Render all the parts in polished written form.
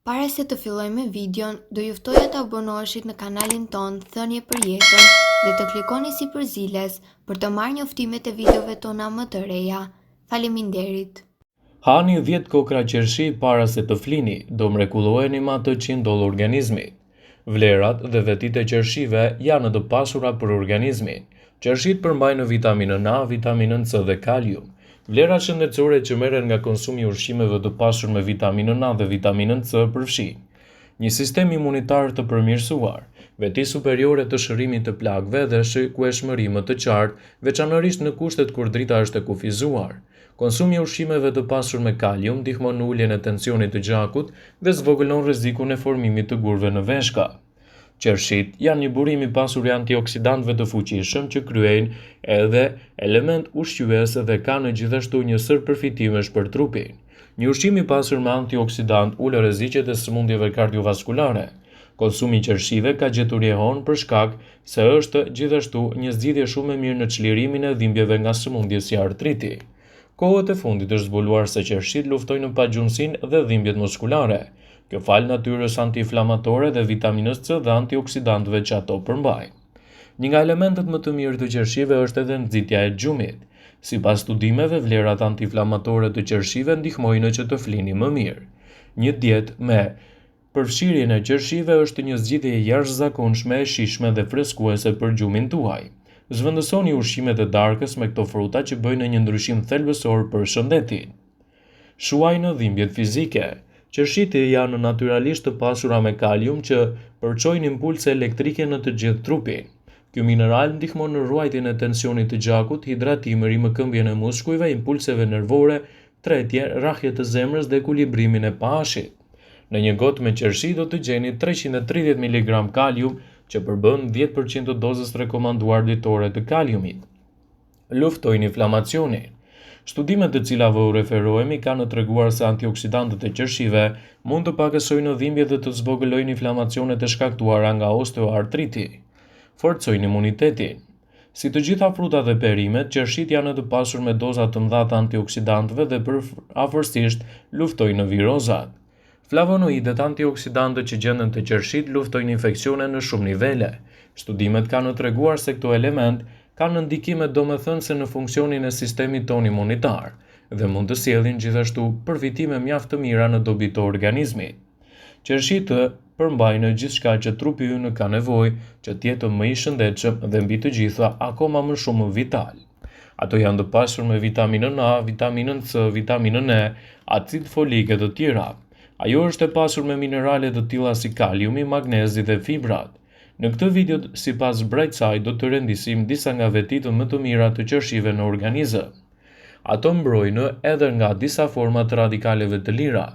Para se të fillojmë me videon, do ju ftoja të abonoheshit në kanalin tonë Thënie për Jetën dhe të klikoni sipër ziles për të marrë njoftimet e videove tona më të reja. Faleminderit! Hani dhjetë kokrra qershi para se të flini, do mrekulloheni me atë që i ndodh organizmit. Vlerat dhe vetitë e qershive janë të pasura për organizmin. Qershitë përmbajnë vitaminën A, vitaminën C dhe kalium. Vlerat shëndetësore që merren nga konsumi i ushqimeve të pasur me vitaminën A dhe vitaminën C përfshijnë një sistem imunitar të përmirësuar, veti superiore të shërimit të plagëve dhe shikueshmëri më të qartë, veçanërisht në kushtet kur drita është e kufizuar. Konsumi i ushqimeve të pasur me kalium ndihmon në uljen e tensionit të gjakut dhe zvogëlon rrezikun e formimit të gurëve në veshka. Qershitë janë një burim i pasur i antioksidantëve të fuqishëm që kryejnë edhe element ushqyes dhe kanë gjithashtu një sërë përfitimesh për trupin. Një ushqim i pasur me antioksidantë ul rreziqet e sëmundjeve kardiovaskulare. Konsumi i qershive ka gjetur jehonë për shkak se është gjithashtu një zgjidhje shumë e mirë në çlirimin e dhimbjeve nga sëmundje si artriti. Kohët e fundit është zbuluar se qershitë luftojnë pagjumësinë dhe dhimbjet muskulare. Kjo falë natyrës antiinflamatore dhe vitaminës C dhe antioksidantëve që ato përmbajnë. Një nga elementët më të mirë të qershive është edhe nxitja e gjumit. Sipas studimeve, vlerat antiinflamatore të qershive ndihmojnë që të flini më mirë. Një dietë me Përfshirjen e qershive është një zgjidhje e jashtëzakonshme e shijshme dhe freskuese për gjumin tuaj. Zëvendësoni ushqimet e darkës me këto fruta që bëjnë një ndryshim thelbësor për shëndetin. Shuajnë dhimbjet fizike. Qershitë janë natyralisht të pasura me kalium që përçojnë impulse elektrike në të gjithë trupin. Ky mineral ndihmon në ruajtjen e tensionit të gjakut, hidratim, rimëkëmbjen e muskujve, impulseve nervore, tretje, rrahje të zemrës dhe ekuilibrimin e pH-it. Në një gotë me qershi do të gjeni 330 miligram kalium, që përbën 10% të dozës rekomanduar ditore të kaliumit. Luftojnë inflamacionin. Studimet të cilave u referohemi kanë treguar se antioksidantët e qershive mund të pakësojnë dhimbjet dhe të zvogëlojnë inflamacionet e shkaktuara nga osteoartriti. Forcojnë imunitetin. Si të gjitha frutat dhe perimet, qershitë janë të pasur me doza të mëdha të antioksidantëve dhe përafërsisht luftojnë virozat. Flavonoidet antioksidantët që gjenden te qershitë luftojnë infeksione në shumë nivele. Studimet kanë treguar se këto elementë kanë ndikime domethënëse në funksionin e sistemit tonë imunitar dhe mund të sjellin gjithashtu përfitime mjaft të mira në dobi të organizmit. Qershitë përmbajnë gjithçka që trupi ynë ka nevojë që të jetë më i shëndetshëm dhe mbi të gjitha akoma më shumë vital. Ato janë të pasur me vitaminën A, vitaminën C, vitaminën E, acid folik e të tjera. Ajo është e pasur me minerale të tilla si kaliumi, magnezi dhe fibrat. Në këtë video sipas Brightside do të rendisim disa nga vetitë më të mira të qershive në organizëm. Ato mbrojnë edhe nga disa forma të radikaleve të lira,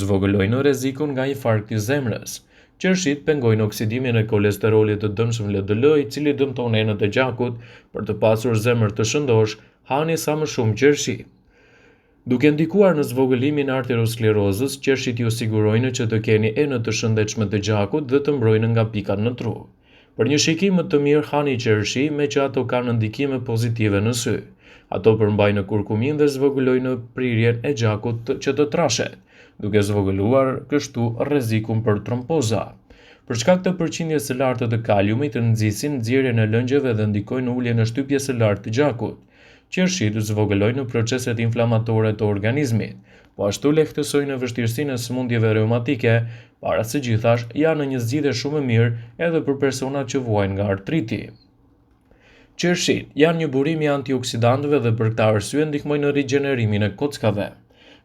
zvogëlojnë rrezikun nga infarkti i zemrës. Qershitë pengojnë oksidimin e kolesterolit të dëmshëm LDL, i cili dëmton enët e gjakut. Për të pasur zemër të shëndoshë, hani sa më shumë qershi. Duke ndikuar në zvogëlimin e arteriosklerozës, qershitë ju sigurojnë që të keni enë të shëndetshme të gjakut dhe të mbrojnë nga pikat në tru. Për një shikim më të mirë hani qershi, meqë ato kanë ndikime pozitive në sy. Ato përmbajnë kurkumin dhe zvogëlojnë prirjen e gjakut që të trashet, duke zvogëluar kështu rrezikun për tromboza. Për shkak të përqindjes së lartë të kaliumit, nxisin nxjerrjen e lëngjeve dhe ndikojnë në uljen e shtypjes së lartë të gjakut. Qershitë zvogëlojnë proceset inflamatore të organizmit, po ashtu lehtësojnë vështirësinë e sëmundjeve reumatike, para së gjithash janë një zgjidhje shumë e mirë edhe për personat që vuajnë nga artriti. Qershitë janë një burim i antioksidantëve dhe për këtë arsye ndihmojnë në rigjenerimin e kockave.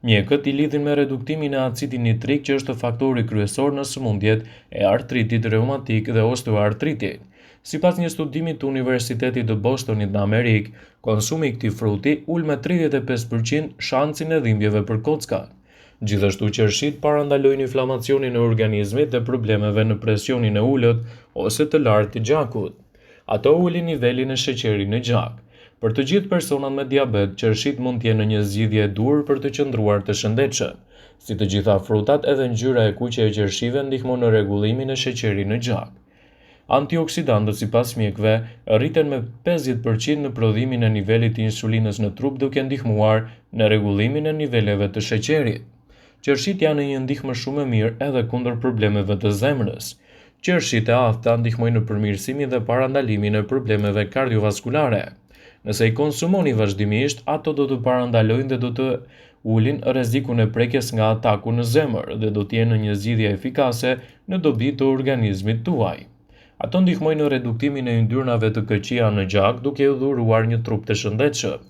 Mjekët i lidhin me reduktimin e acidit nitrik që është faktori kryesor në sëmundjet e artritit reumatik dhe osteoartritit. Sipas një studimi të Universitetit të Bostonit në Amerikë, konsumi i këtij fruti ul me 35% shansin e dhimbjeve për kockat. Gjithashtu qershitë parandalojnë inflamacionin e organizmit dhe problemeve në presionin e ulët ose të lartë të gjakut. Ato ulin nivelin e sheqerit në gjak. Për të gjithë personat me diabet, qershitë mund të jenë një zgjidhje e duhur për të qëndruar të shëndetshëm. Si të gjitha frutat, edhe ngjyra e kuqe e qershive ndihmon në rregullimin e sheqerit në gjak. Antioksidantët sipas mjekëve, rriten me 50% në prodhimin e nivelit të insulinës në trup duke ndihmuar në rregullimin e niveleve të sheqerit. Qershitë janë një ndihmë shumë e mirë edhe kundër problemeve të zemrës. Qershitë e athta ndihmojnë në përmirësimin dhe parandalimin e problemeve kardiovaskulare. Nëse i konsumoni vazhdimisht, ato do të parandalojnë dhe do të ulin rrezikun e prekjes nga ataku në zemër dhe do të jenë një zgjidhje efikase në dobi të organizmit tuaj. Ato ndihmojnë në reduktimin e yndyrnave të këqija në gjak duke ju dhuruar një trup të shëndetshëm.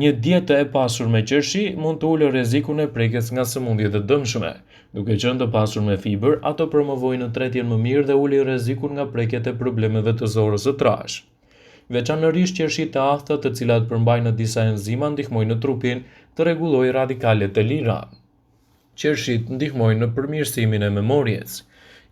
Një dietë e pasur me qershi mund të ulë rrezikun e prekjes nga sëmundjet e dëmshme. Duke qenë të pasur me fibër, ato promovojnë tretjen më mirë dhe ulin rrezikun nga prekjet e problemeve të zorrës së trashë. Veçanërisht qershitë e athta të cilat përmbajnë disa enzima ndihmojnë trupin të rregullojë radikalet e lira. Qershitë ndihmojnë në përmirësimin e memories.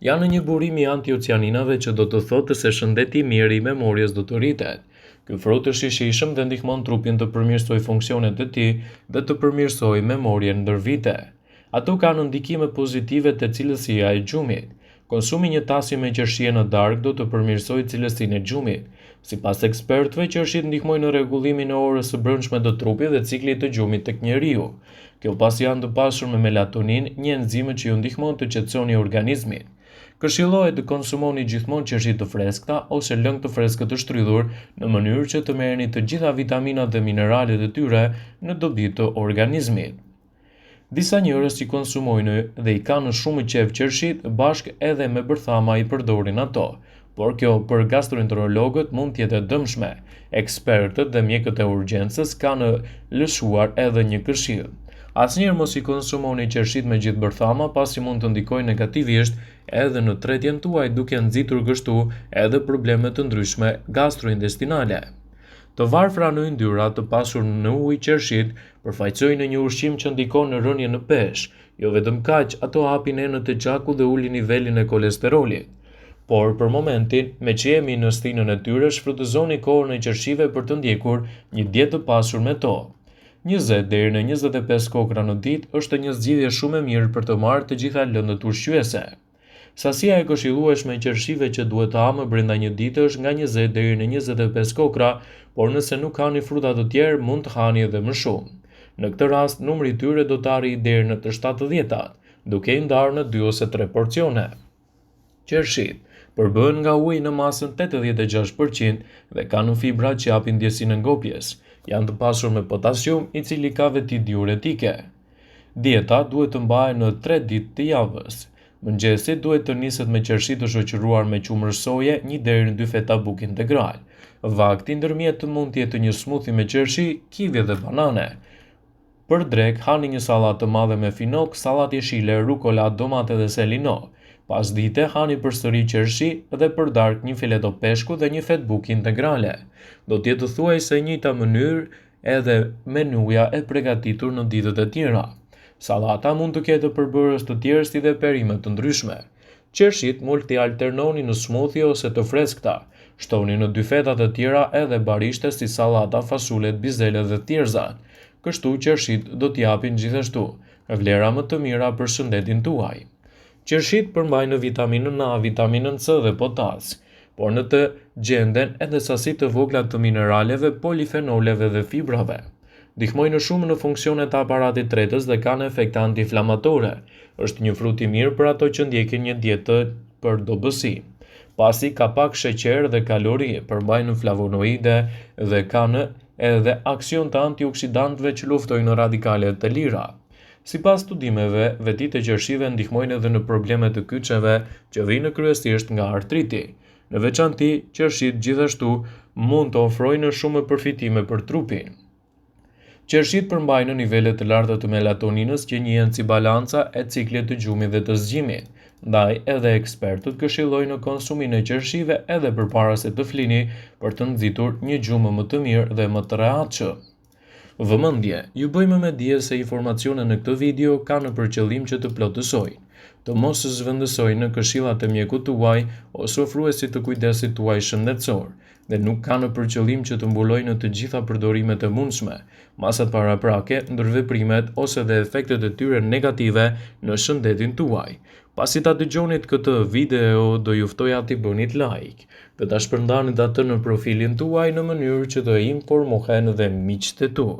Janë një burim i antiocianinave që do të thotë se shëndeti i mirë i memories do të rritet. Ky frut është i shijshëm dhe ndihmon trupin të përmirësojë funksionet e tij dhe të përmirësojë memorien ndër vite. Ato kanë ndikime pozitive te cilësia e gjumit. Konsumi i një tasi me qershie në darkë do të përmirësojë cilësinë e gjumit. Sipas ekspertëve, qershitë ndihmojnë në rregullimin e orës së brendshme të trupit dhe ciklit të gjumit tek njeriu. Kjo pasi janë të pasur me melatoninë, një enzimë që ju ndihmon të qetësoni organizmin. Këshillohet të konsumoni gjithmonë qershi të freskëta ose lëng të freskët të shtrydhur në mënyrë që të merrni të gjitha vitaminat dhe mineralet e tyre në dobi të organizmit. Disa njerëz i konsumojnë dhe i kanë shumë qejf qershitë, bashkë edhe me bërthama i përdorin ato. Por kjo për gastroenterologët mund të jetë e dëmshme. Ekspertët dhe mjekët e urgjencës kanë lëshuar edhe një këshillë. Asnjëherë mos i konsumoni qershitë me gjithë bërthama pasi mund të ndikojnë negativisht edhe në tretjen tuaj duke nxitur kështu edhe probleme të ndryshme gastrointestinale. Të varfra në yndyra, të pasur në ujë qershitë përfaqësojnë një ushqim që ndikon në rënien në peshë. Jo vetëm kaq, ato hapin enët e gjakut dhe ulin nivelin e kolesterolit. Por për momentin, meqë jemi në stinën e tyre, shfrytëzoni kohën e qershive për të ndjekur një dietë të pasur me to. 20 deri në 25 kokrra në ditë është një zgjidhje shumë e mirë për të marrë të gjitha lëndët ushqyese. Sasia e këshillueshme e qershive që duhet të hamë brenda një dite është nga 20 deri në 25 kokrra, por nëse nuk hani fruta të tjerë, mund të hani edhe më shumë. Në këtë rast, numri i tyre do të arrijë deri në të 70-tat, duke i ndarë në 2 ose 3 porcione. Qershitë përbëhen nga uji në masën 86% dhe kanë fibra që japin ndjesinë e ngopjes. Janë të pasur me potasium, i cili ka veti diuretike. Dieta duhet të mbahet në 3 ditë të javës. Mëngjesi duhet të niset me qershi të shoqëruar me qumësht soje, një deri në dy feta bukë integral. Vakti ndërmjet mund të jetë një smoothie me qershi, kivi dhe banane. Për drekë hani një sallatë të madhe me finok, sallatë jeshile, rukola, domate dhe selino. Pasdite hani përsëri qershi dhe për darkë një fileto peshku dhe një fetë bukë integrale. Do të jetë thuajse e njëjta mënyrë edhe menuja e pregatitur në ditët e tjera. Sallata mund të ketë përbërës të tjerë si dhe perime të ndryshme. Qershitë mund t'i alternoni në smoothie ose të freskëta. Shtoni në dy feta të tjera edhe barishte si sallata, fasulet, bizelet dhe thjerrëzat. Kështu qershitë do t'i japin gjithashtu vlera më të mira për shëndetin tuaj. Qershitë përmbajnë vitaminën A, vitaminën C dhe potas, por në të gjenden edhe sasi të vogla të mineraleve, polifenoleve dhe fibrave. Ndihmojnë shumë në funksionet e aparatit tretës dhe kanë efekte antiinflamatore. Është një frut i mirë për ato që ndjekin një dietë për dobësi. Pasi ka pak sheqer dhe kalori, përmbajnë flavonoide dhe kanë edhe aksion të antioksidantëve që luftojnë radikalet e lira. Sipas studimeve, vetitë e qershive ndihmojnë edhe në probleme të kyçeve që vijnë kryesisht nga artriti. Në veçanti, qershitë gjithashtu mund të ofrojnë shumë përfitime për trupin. Qershitë përmbajnë nivele të larta të melatoninës që njihen si balanca e ciklit të gjumit dhe të zgjimit. Ndaj edhe ekspertët këshillojnë konsumin e qershive edhe përpara se të flini për të nxitur një gjumë më të mirë dhe më të rehatshëm. Vëmendje, ju bëjmë me dije se informacionet në këtë video kanë për qëllim që të plotësojnë, të mos zëvendësojnë këshillat e mjekut tuaj ose ofruesit të kujdesit tuaj shëndetësor dhe nuk kanë për qëllim që të mbulojnë të gjitha përdorimet e mundshme, masat paraprake, ndërveprimet ose dhe efektet e tyre negative në shëndetin tuaj. Pasi ta dëgjonit këtë video, do ju ftoja t'i bënit like dhe ta shpërndanit atë në profilin tuaj në mënyrë që të informohen dhe miqtë e tu.